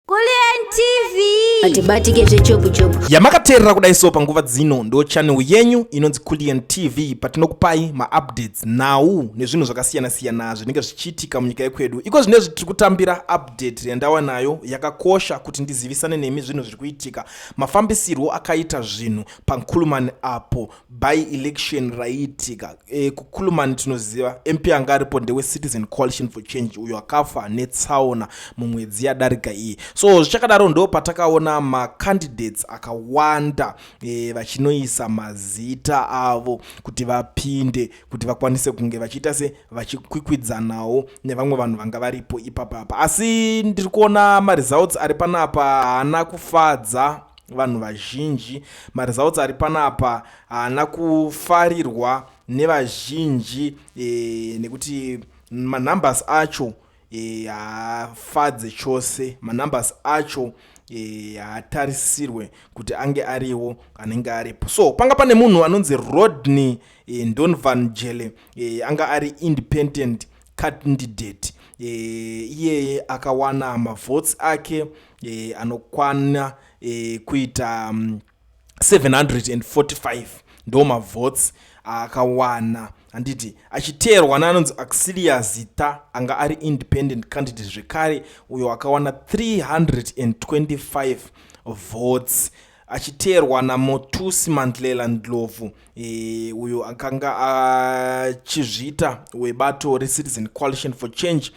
Kulliant TV. Atibatike zvechopu chopu. Yamakateerera kudai so panguva dzino ndo channel yenyu inonzi Kulliant TV, patinokupai maupdates, nhau nezvinhu zvakasiyana siyana zvinenge zvichiitika munyika yekwedu. Iko zvinezvi tiri kutambira update yandawa nayo yakakosha kuti ndizivisane nemi zvinhu zviri kuitika, mafambisirwo akaita zvinhu paNkulumane apo by election raiitika. KuKulumani tinoziva MP anga aripo ndewe Citizen Coalition for Change, uyo akafa netsaona mumwedzi yadarika iyi. So zvichakadaro, ndo patakaona macandidates akawanda vachinoisa mazita avo kuti vapinde, kuti vakwanise kunge vachiita se vachikwikwidzanawo nevamwe vanhu vanga varipo ipapapa. Asi ndiri kuona maresults ari panapa haana kufadza vanhu vazhinji. Maresults ari panapa haana kufarirwa nevazhinji nekuti manumbers acho haafadze chose. Manumbers acho haatarisirwe kuti ange ariwo anenge aripo. So panga pane munhu anonzi Rodney Donovan Jele, anga ari independent candidate. Iyeye akawana mavotes ake anokwana kuita 745, ndo mavotes akawana, handiti? Achiteerwa neanonzi Auxilia Zita, anga ari independent candidate zvekare, uyo akawana 325 votes, achiteerwa naMotusi Mandlela Ndlovu, uyo akanga achizviita webato reCitizen Coalition for Change,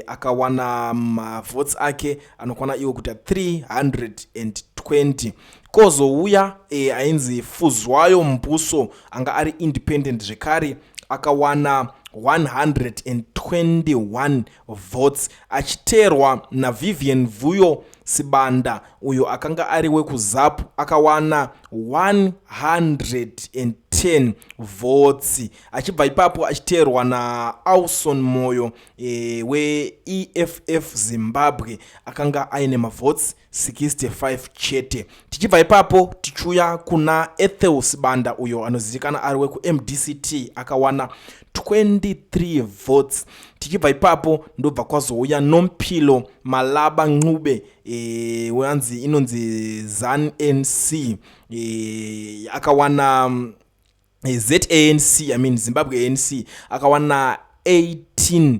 akawana mavotes ake anokwana iwo kuita 320. Kozouya ainzi Fuzwayo Mbuso, anga ari independent zvekare, akawana 121 votes, achiteerwa naVivian Vuyo Sibanda, uyo akanga ari wekuZAPU, akawana 110 votes. Achibva ipapo achiteerwa naAlson Moyo weEFF Zimbabwe, akanga aine mavotes 65 chete. Tichibva ipapo tichiuya kuna Ethel Sibanda, uyo anozivikana ari wekuMDCT, akawana 23 votes. Tichibva ipapo ndobva kwazouya Nompilo Malaba Ncube, wanzi inonzi ZANC, akawana ZANC, I mean Zimbabwe ANC, akawana 18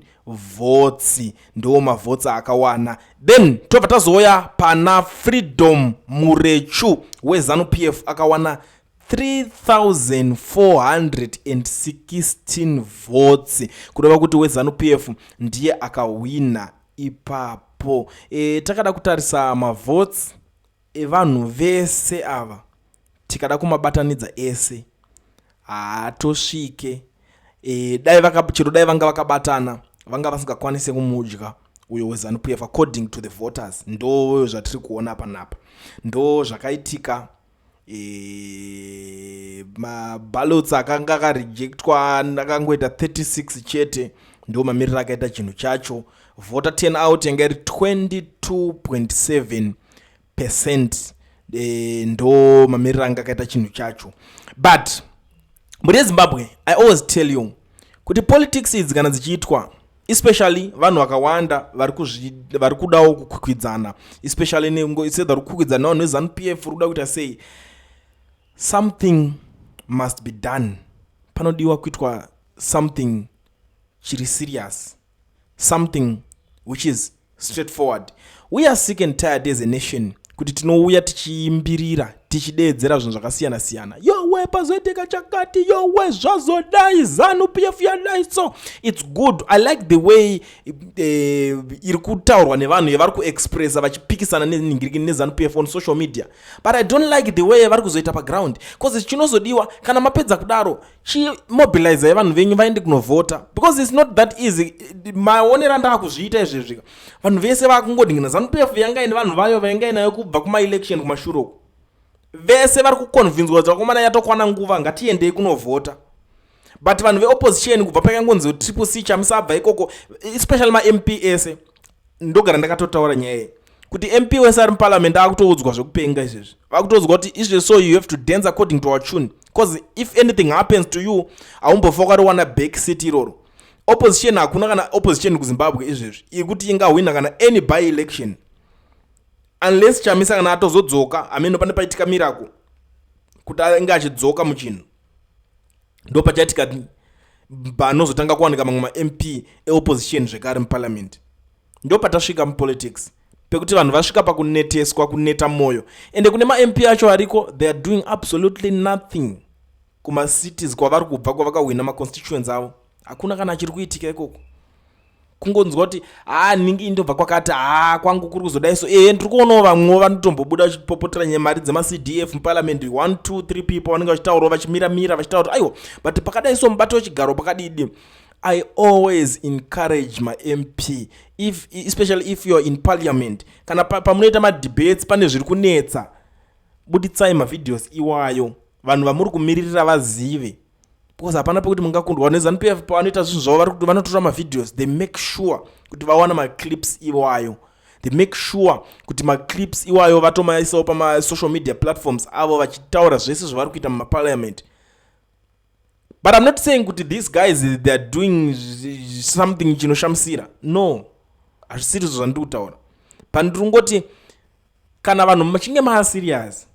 votes. Ndo mavotes akawana. Then tobva tazouya pana Freedom Murechu weZANU PF, akawana 3416 votes, kureva kuti weZANU PF ndiye akahwina ipapo. Takada kutarisa mavotes evanhu vese ava, tikada kumabatanidza ese, haatosvike dai chero dai vanga vakabatana, vanga vasingakwanise kumudya uyo weZANU PF, according to the voters. Ndo zvatiri kuona panapa, ndo zvakaitika. Maballots akanga akarejectwa akangoita 36 chete. Ndo mamiriro akaita chinhu chacho. Voter turn out yanga iri 22.7%. Ndo mamiriro anga akaita chinhu chacho. But mhuri yeZimbabwe, I always tell you kuti politics idzi kana dzichiitwa, especially vanhu vakawanda vari kudawo kukwikwidzana, especially sedha uri kukwikwidzana nevanhu veZANU PF, uri kuda kuita sei, something must be done. Panodiwa kuitwa something chiri serious, something which is straightforward. We are sick and tired as a nation kuti tinouya tichiimbirira, tichideedzera zvinhu zvakasiyana siyana: "Yowe, pazoitika chakati, yowe, zvazodai, ZANU PF yadai." So it's good, I like the way iri kutaurwa nevanhu, yavari kuexpressa vachipikisana nenhingiriki neZANU PF on social media, but I don't like the way yavari kuzoita paground, because chinozodiwa kana mapedza kudaro, chimobilizai vanhu venyu vaende kunovhota, because it's not that easy. Maonero andaa kuzviita izvezvi, vanhu vese vakungodingina ZANU PF yanga ine vanhu vayo vainga inayo kubva kumaelection kumashure uku. Vese vari kuconvinzwa kuti vakomana, yatokwana nguva, ngatiendei kunovhota. But vanhu veopposition, kubva pakangonzi Triple C, Chamisa abva ikoko, especially maMP ese, ndogara ndakatotaura nyaya iyi kuti MP wese ari muparliament akutoudzwa zvekupenga izvezvi. Vakutoudzwa kuti izvezvi, so you have to dance according to our tune, because if anything happens to you, haumbofa wakariwana back seat iroro. Opposition, hakuna kana opposition kuZimbabwe izvezvi iri kuti ingahwina kana any by election. Unless Chamisa kana atozodzoka, hameno pane paitika miracle kuti ange achidzoka muchinhu, ndo pachaitika panozotanga kuwanika mamwe maMP eopposition zvekare muparliament. Ndo patasvika mupolitics pekuti vanhu vasvika pakuneteswa, kuneta mwoyo. Ende kune maMP acho ariko, they are doing absolutely nothing kumacities kwavari kubva, kwavakahwina maconstituents avo. Hakuna kana achiri kuitika ikoko. Kungonzwa kuti, "Haa, ningi indobva kwakati, haa, kwangu kuri kuzodai." So ee, ndiri kuonawo vamwewo vanotombobuda vachipopotera nyemari dzemaCDF muparliament. 1, 2, 3 people vanenge vachitaurawo, vachimiramira vachitaura kuti, "Aiwa, but pakadai so, mubato wechigaro pakadidi." I always encourage maMP, if especially if you are in parliament, kana pamunoita madebates, pane zviri kunetsa, buditsai mavideos iwayo, vanhu vamuri kumiririra vazive, because hapana pekuti mungakundwa neZANU PF. Pavanoita zvinhu zvavo, vari vanotora mavideos. They make sure kuti vawana maclips iwayo. They make sure kuti maclips iwayo vatomaisawo pamasocial media platforms avo, vachitaura zvese zvavari kuita mumaparliament. But I'm not saying kuti these guys, they are doing something chinoshamisira. No, hazvisiri zvo zvandiri kutaura. Pandiri kungoti kana vanhu machinge maaserious,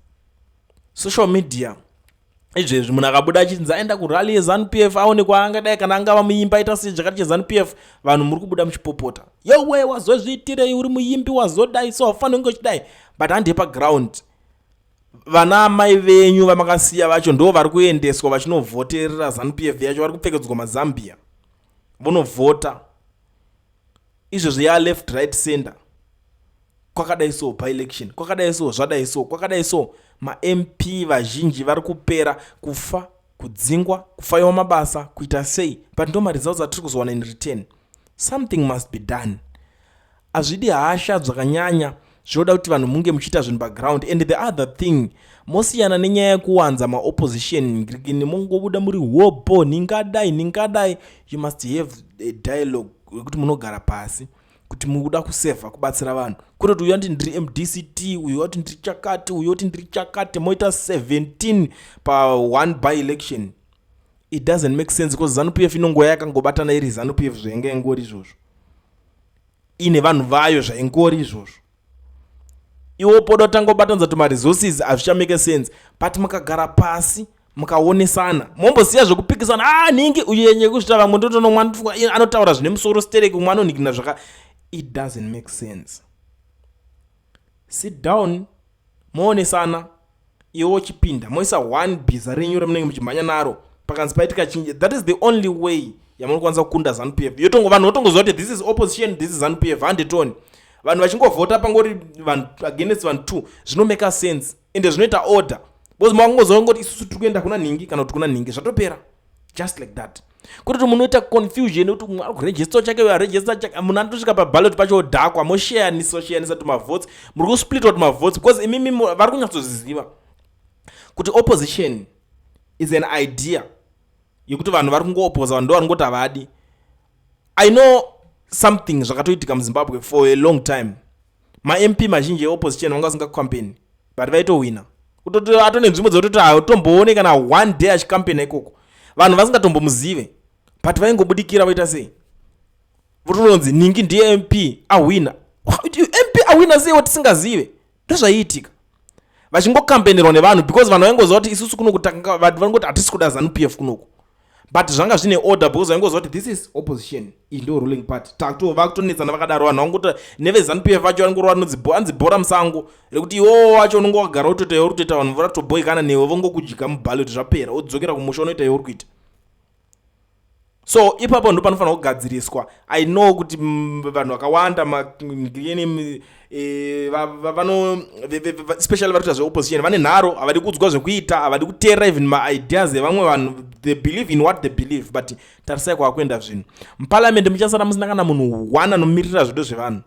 social media izvezvi, munhu akabuda achinzi aenda kurally yeZANU PF, aonekwa angadai kana angava muimbi, aita sei zvakati cheZANU PF, vanhu muri kubuda muchipopota, "Yowe, wazozviitirei? Uri muimbi, wazodai so, haufaniri kunge uchidai." But handei paground, vana amai venyu vamakasiya vacho ndo vari kuendeswa vachinovhoterera ZANU PF yacho. Vari kupfekedzwa mazambia, vonovhota izvozvo ya left, right, center. Kwakadai so, byelection kwakadai so, zvadai so, kwakadai so, maMP vazhinji vari kupera kufa, kudzingwa, kufayiwa mabasa, kuita sei, but ndo maresults atiri kuzowana in return. Something must be done. Hazvidi hasha zvakanyanya, zvinoda kuti vanhu munge muchiita zvinhu background. And the other thing, mosiyana nenyaya yekuwanza maopposition ngirikini, mongobuda muri hopo, ningadai, ningadai. You must have a dialogue yekuti munogara pasi kuti mukuda kusevha, kubatsira vanhu, kwete kuti uyu ati ndiri MDCT, uyu ati ndiri chakati, uyu ati ndiri chakati, moita 17 pa1 by election. It doesn't make sense, because ZANU PF inongoya yakangobatana iri ZANU PF zvainga ingori izvozvo, ine vanhu vayo zvaingori izvozvo. Iwo poda kutanga kubatanidza tumaresources, hazvichamake sense. But mukagara pasi, mukaonesana, mombosiya zvekupikisana, "A ah, ningi uyu yenye kuzvita," vamwe ndotonomwa anotaura zvine musoro stereki, umwe anonhikina zvaka, it doesn't make sense. Sit down, moonesana, iwe uchipinda, moisa one bhiza renyu ramunenge muchimhanya naro. Pakanzi paitika chinji, that is the only way yamunokwanisa kukunda ZANU PF. Yotongo vanhu votongoziva kuti this is opposition, this is ZANU PF, handetoni. Vanhu vachingovhota pangori vanhu against vanhu two, zvinomaka sense ende zvinoita order, because makangoziva ngoti isusu tiri kuenda kuna nhingi kana kuti kuna nhingi, zvatopera just like that. Kuti munoita confusion yekuti umwe ari kuregister chake, aregister chake, munhu anotosvika paballot pacho odhakwa, moshayanisa, oshayanisa tumavotes, muri kusplitwa tumavotes, because imimi vari kunyatsoziziva kuti opposition is an idea yekuti vanhu vari kungooposa, vanhu ndo vari kungoti havadi. I know something zvakatoitika muZimbabwe for a long time. MaMP mazhinji eopposition vanga vasingacampaign, but vaitowina. Kutoti atone nzvimbo dzekutoti hatomboone kana one day achicampaigna ikoko, vanhu vasingatombomuzive, but vaingobudikira, voita sei, votononzi ningi ndiye MP ahwina. MP ahwina sei watisingazive? Ndozvaiitika, vachingokampenerwa nevanhu, because vanhu vaingoziva kuti isusu kunoku vanhu vanongoti hatisi kuda ZANU PF kunoku. But zvanga zvine order, because vaingoziva kuti this is opposition, iyi ndo ruling party. Takuto vakutonetsana vakadaro. Vanhu vangoti neveZANU PF vacho vanongorova anzi bhora musango, rekuti iwowo wacho unonge wagara utoita iwe uri kutoita, vanhu varatoboikana newe, vongokudya muballot, zvapera, wodzokera kumusha, unoita iwe uri kuita. So ipapo ndo panofanira kugadziriswa. I know kuti vanhu vakawanda ngeni vano, especially vari kuita zveopposition, vane nharo, havadi kuudzwa zvekuita, havadi kuteerera even maideas evamwe vanhu. They believe in what they believe. But tarisai kwaakuenda zvinhu muparliament, muchasara musina kana munhu one anomirira zvido zvevanhu.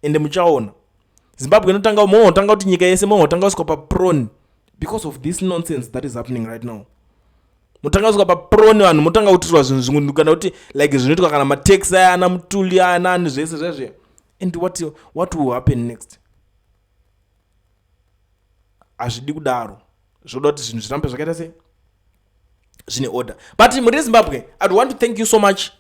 Ende muchaona Zimbabwe inotanga, mohotanga kuti nyika yese mohotanga kusvika paprone because of this nonsense that is happening right now. Mutanga kusvika paprone, vanhu motanga kutirwa zvinhu zvimwe, kana kuti like zvinoitwa kana matax aya, ana Mutuli aya, nani, zvese zvezve. And what will happen next? Hazvidi kudaro, zvoda kuti zvinhu zvirambe zvakaita sei, zvine order. But muri Zimbabwe, I'd want to thank you so much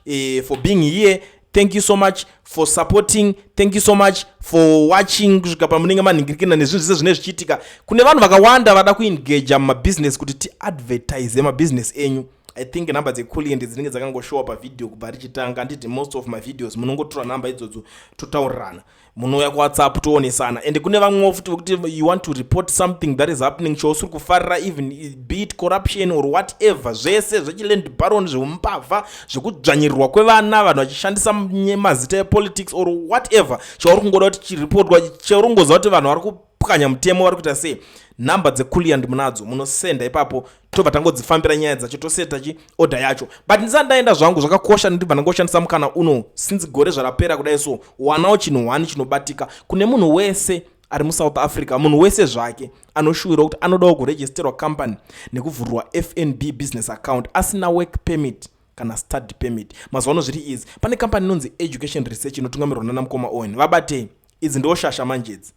for being here. Thank you so much for supporting. Thank you so much for watching kusvika pamunenge manhingirikina nezvinhu zvese zvinenge zvichiitika. Kune vanhu vakawanda vada kuengaja mumabhizinesi kuti tiadvertise mabhizinesi enyu, I think nhamba dzeCulliant dzinenge dzakangoshowa pavideo kubva richitanga, handiti? Most of my videos munongotora nhamba idzodzo, totaurirana, munouya kuWhatsApp, toonesana. And kune vamwewo futi vekuti you want to report something that is happening, chausiri kufarira, even be it corruption or whatever, zvese zvechiland baron, zveumbavha, zvekudzvanyirirwa kwevana, vanhu vachishandisa mazita epolitics or whatever, chauri kungoda kuti chiripotwa, chauri kungoziva kuti vanhu vari kupwanya mutemo, vari kuita sei, nhamba dzeCulliant munadzo, munosenda ipapo, tobva tangodzifambira nyaya dzacho, toseta chi order yacho. But ndisati ndaenda zvangu, zvakakosha, ndibva ndangoshandisa mukana uno. Since gore zvarapera kudai, so wanawo chinhu 1 chinobatika kune munhu wese ari muSouth Africa, munhu wese zvake anoshuwirwa kuti anodawo kuregisterwa company nekuvhurirwa FNB business account asina work permit kana study permit. Mazuva ano zviri easy. Pane company inonzi Education Research inotungamirwa nana mukoma Owen. Vabatei, idzi ndo shasha manje idzi.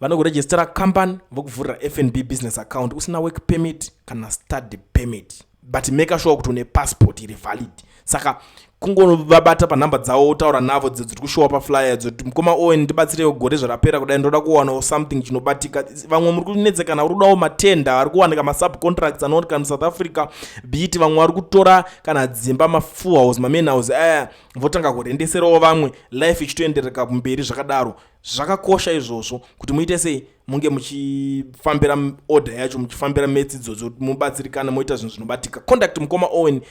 Vanokurejistera company, vokuvhurira FNB business account usina work permit kana study permit, but make sure kuti une passport iri valid. Saka kungovabata panhamba dzavo, wotaura navo dzidzo dziri kushowa paflyer dzoti, "Mukoma Owen, ndibatsirewo, gore zvarapera kudai, ndoda kuwanawo something chinobatika." Vamwe muri kunetsekana, uri kudawo matender ari kuwanika, masubcontracts anowanika muSouth Africa, be it vamwe vari kutora kana dzimba, mafull house, mamain house aya, votanga kurendeserawo vamwe, life ichitoendereka kumberi zvakadaro. Zvakakosha izvozvo kuti muite sei, munge muchifambira order yacho, muchifambira metsi idzodzo, mubatsirikana, moita zvinhu zvinobatika. Contact mukoma Owen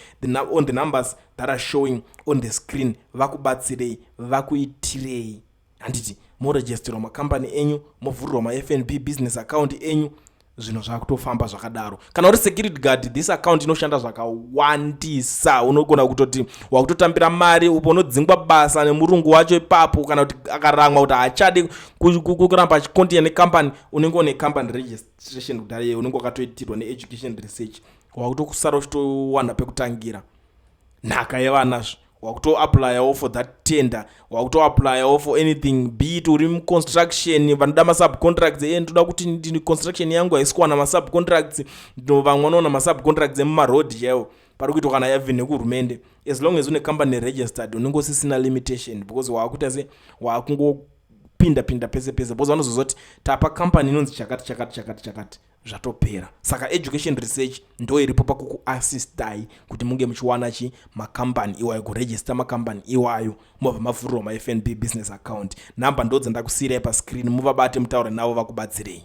on the numbers that are showing on the screen. Vakubatsirei, vakuitirei, handiti? Moregisterwa makambani enyu, movhurirwa maFNB business account enyu, zvinhu zvakutofamba zvakadaro. Kana uri security guard, this account inoshanda zvakawandisa. Unogona kutoti wakutotambira mari upo unodzingwa basa nemurungu wacho ipapo, kana kuti akaramwa kuti haachadi kuramba achikontinya necompany, unenge une company registration kudhara iye unenge wakatoitirwa neEducation Research. Wakutokusara uchitowana pekutangira nhaka yevanazvo, wakutoapplywo for that tender, wakutoapplywo for anything, be it uri muconstruction, vanoda masubcontracts e ndoda kuti construction yangu haisi kuwana masubcontracts. Vamwe vanoona masubcontracts emumarodhi chaiwo pari kuitwa, kana even nekuhurumende. As long as une company registered, unenge usisina limitation, because waakuita se waakungopinda pinda pese pese, because vanozozoti tapa company inonzi chakati chakati chakati chakati, zvatopera. Saka Education Research ndo iripo pakukuassistai kuti munge muchiwana chi makambani iwayo, kuregister makambani iwayo, mobva mavhurirwa maFNB business account. Nhamba ndo dzandakusiyirai pascreen, muvabate, mutaure navo, vakubatsirei.